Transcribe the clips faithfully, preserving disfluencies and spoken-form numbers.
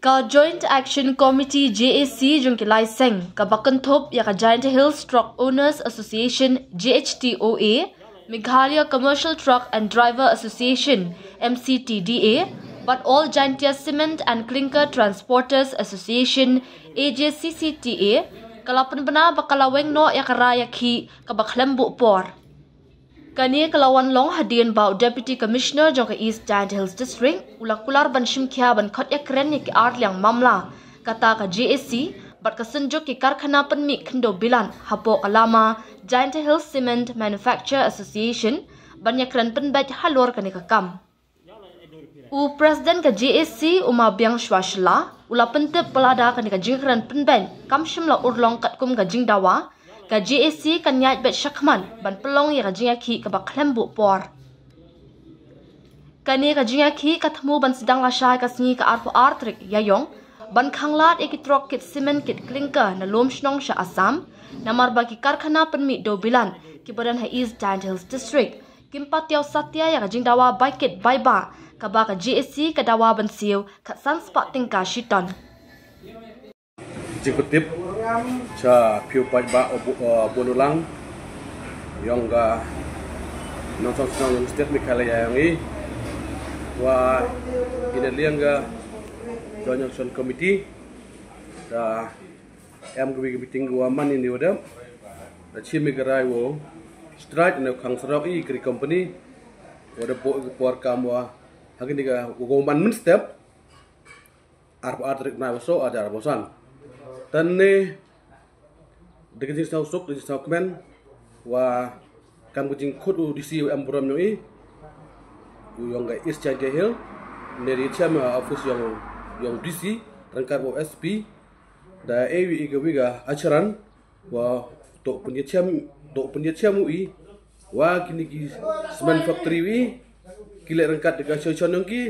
Ka Joint Action Committee J A C jong ki lai seng, kaba kynthup ïa ka Jaintia Hills Truck Owners Association J H T O A, Meghalaya Commercial Truck and Driver Association M C T D A, bad All Jaintia Cement and Clinker Transporters Association A J C C T A, ka la pynbna ba ka la weng noh ïa ka rai ïakhih kaba khlem buh por. Kane ka la wan long hadien ba u Deputy Commissioner jong ka East Jaintia Hills District u la kular ban shim khia ban khot ïakren ïa ki arliang mamla, kata ka J A C bad ka Synjuk ki Karkhana Pynmih Khyndew Bilat hapoh ka lama Jaintia Hills Cement Manufacturer Association, ban ïakren pynbeit halor kane ka kam. U President ka J A C, u Ma Biangshwa Shylla, u la pyntip ba lada kane ka jingkren pynbeit kam shym la urlong katkum ka jingdawa, ka J A C kan ïaid beit shakhmat ban pynlong ïa ka jingïakhih kaba khlem buh por. Kane ka jingïakhih ka thmu ban sdang lashai ka sngi ka arphew ar tarik Ïaïong, ban khanglad ïa ki trok kit cement kit clinker na lum shnong sha Assam, namar ba ki karkhana pynmih dew bilat kiba don ha East Jaintia Hills District kim pat ïoh satia ïa ka jingdawa bai kit bai bah kaba ka J A C ka dawa ban siew khatsan spah tyngka shi ton. Jingkutip sha phi u paidbah u Bo-, u Bonulang, ïong ka nongshong shnong ïong state Meghalaya ïong i, wa i na liang ka Joint Action Committee da em ka wi ka meeting ka wa man i ni wa dep. Da chim i ka rai wow strike na u khang surok i ka ri company wa da buh i ka por kam wa ha kani ka wa man mynstep arphew ar tarik bnai wa soo ar hajar arphew san. Te ne da ka jingsngew suk, da ka jingsngew kmen wa kam ka jingkhot u D C u em burom ïong i, u ïong ka East Jaintia Hill, ne da ïa chem office ïong, ïong D C ryngkat wa S P, da e wi i ka wi ka acharan wa to pynïachem, to pynïachem u i wa kini ki cement factory wi ki leh ryngkat da ka association ïong ki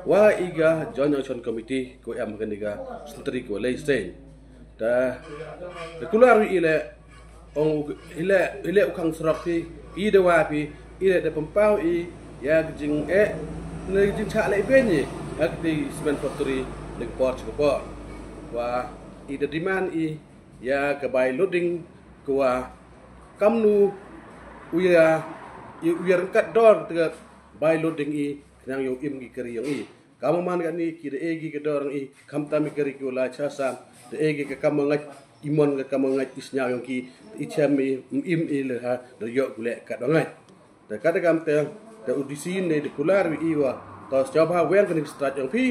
wa i ka Joint Action Committee ko em kani ka sentri ko lei seng. Da, da kular wi i leh ong i leh, i leh u khang surok phi, i da wa phi, i leh da pynpaw i ïa ka jing eh ne ka jingchah leh ben i ha ka ti cement factory ne ka por chi ka por. Wa i da demand i ïa ka bai loading ka wa kamnu u ïa, u ïa ryngkat dor te ka bai loading i khnang ïoh im ki kari ïong i. Kam man kani ki da e ki ka dor ïong i, khamtam i kari ki wa la cha sam da e ki ka kam ngait i mon, ka kam ngait i sñiaw ïong ki, i chem i, im i le ha da ïoh ku leh kat ngait. Da ka da kam te da u D C ne da kular wi i wa to sñiaw bha weng kani ka strike ïong phi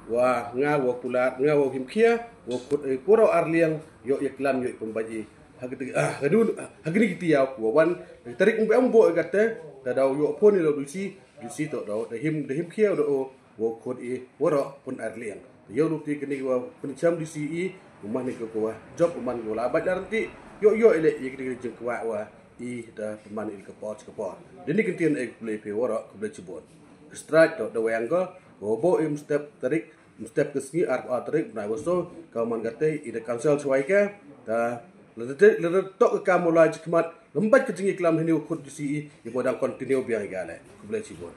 wa nga wa kular, nga wa him khia wa khut i puro arliang ïoh ïa klam ïoh i pynbait i. Ha kati, ah, ha dun, ha kini ki tiaw ku wa wan tarik um be um bo i kate da daw ïoh phone i lo D C, D C to daw da him, da him khia da o wa khut i puro pun arliang. Ïoh luti kini wa pyncham D C i u man i ko wa job u man ko la bait dar ti ïoh ïoh i le i kini jingkwa wa i da pynman i ka por ka por. Dini kyntian e khublei phi waroh, khublei chibun. Ka strike to da weng ko wa bo im step tarik, im step ka sngi arphew ar tarik bnai wa soo ka man kate i da cancel chwai ka. Da la da la da tok ka kam u lai chi khmat lem bait ka jingïaklam hini u khut D C i i bo dang continue biang i ka le. Khublei chibun.